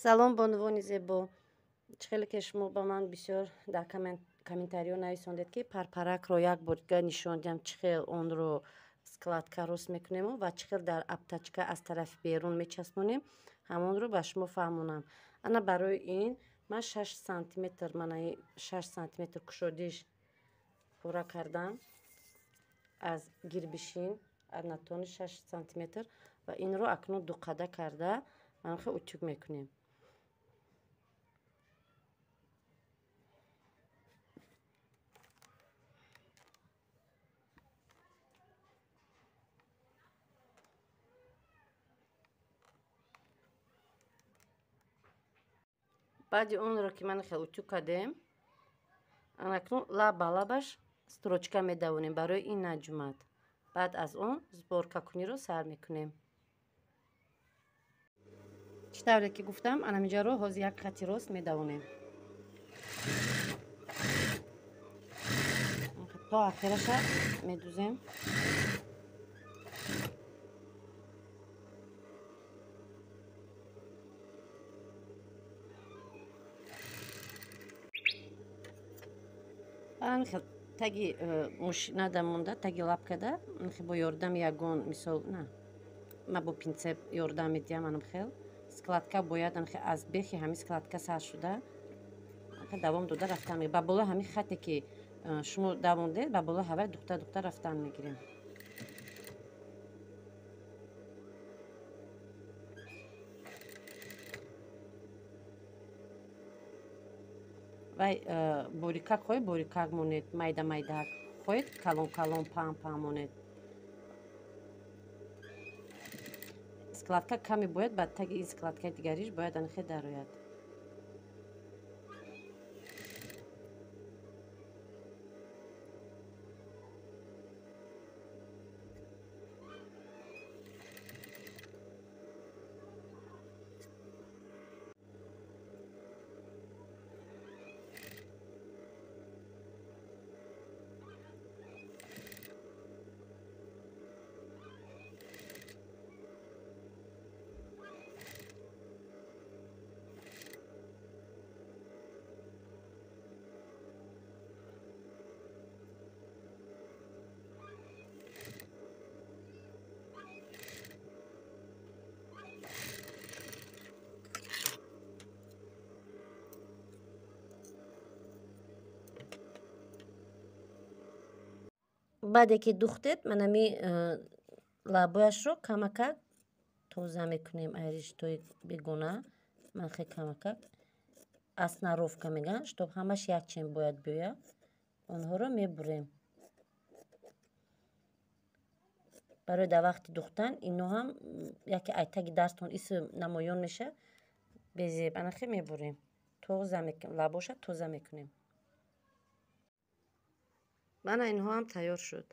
Салом, бонувони зебо. Чӣ хеле ки шумо ба ман бисёр дар комментариҳо нависондед, ки парпаракро як бор дига нишон диҳам, чӣ хел онро складка рост мекунему ва чӣ хел дар обтачка аз тарафи берун мечаспонем, ҳамонро ба шумо фаҳмонам. Ана барои ин ман 6 сантиметр, манаи 6 сантиметр кушодиш пурра кардам аз гирбишин натони 6 сантиметр ва инро акнун дуқада карда манхе утюг мекунем. Баъди онро ки ман хел утюг кардем, анакнун лаб ба лабаш строчка медавонем барои ин наҷумад. Баъд аз он сборкакуниро сар мекунем. Чӣ тавре ки гуфтам, анаминҷаро ҳозир як хати рост медавонем. То ахираша медузем. Хел таги мошинада монда, таги лапкада бо ёрдами ягон, мисол, на, ма бо пинцеп ёрдам медиҳам. Анам хел складка бояд аз бехи ҳамин складка сар шуда давом дода рафтан, ба болои ҳамин хате ки шумо давондед, ба болои ҳавай духта духта рафтан мегирем. Вай борикак хоҳед, борикак монед, майда майда хоҳед, калон калон, паҳн паҳн монед. Складка каме бояд ба таги ин складкаи дигариш бояд анхе дарояд. Баъде ки духтед, манами лабояшро камакак тоза мекунем, ай риштои бегона, манхе камакак аснаровка мегӯянд, чтоб ҳамаш якчен бояд биёяд, онҳоро мебурем. Барои дар вақти духтан ино ҳам яке ай таги дастон ис намоён мешавад, безеб анахе мебурем, тоза мекунем, лабоша тоза мекунем. Мана инҳо ҳам тайёр шуд.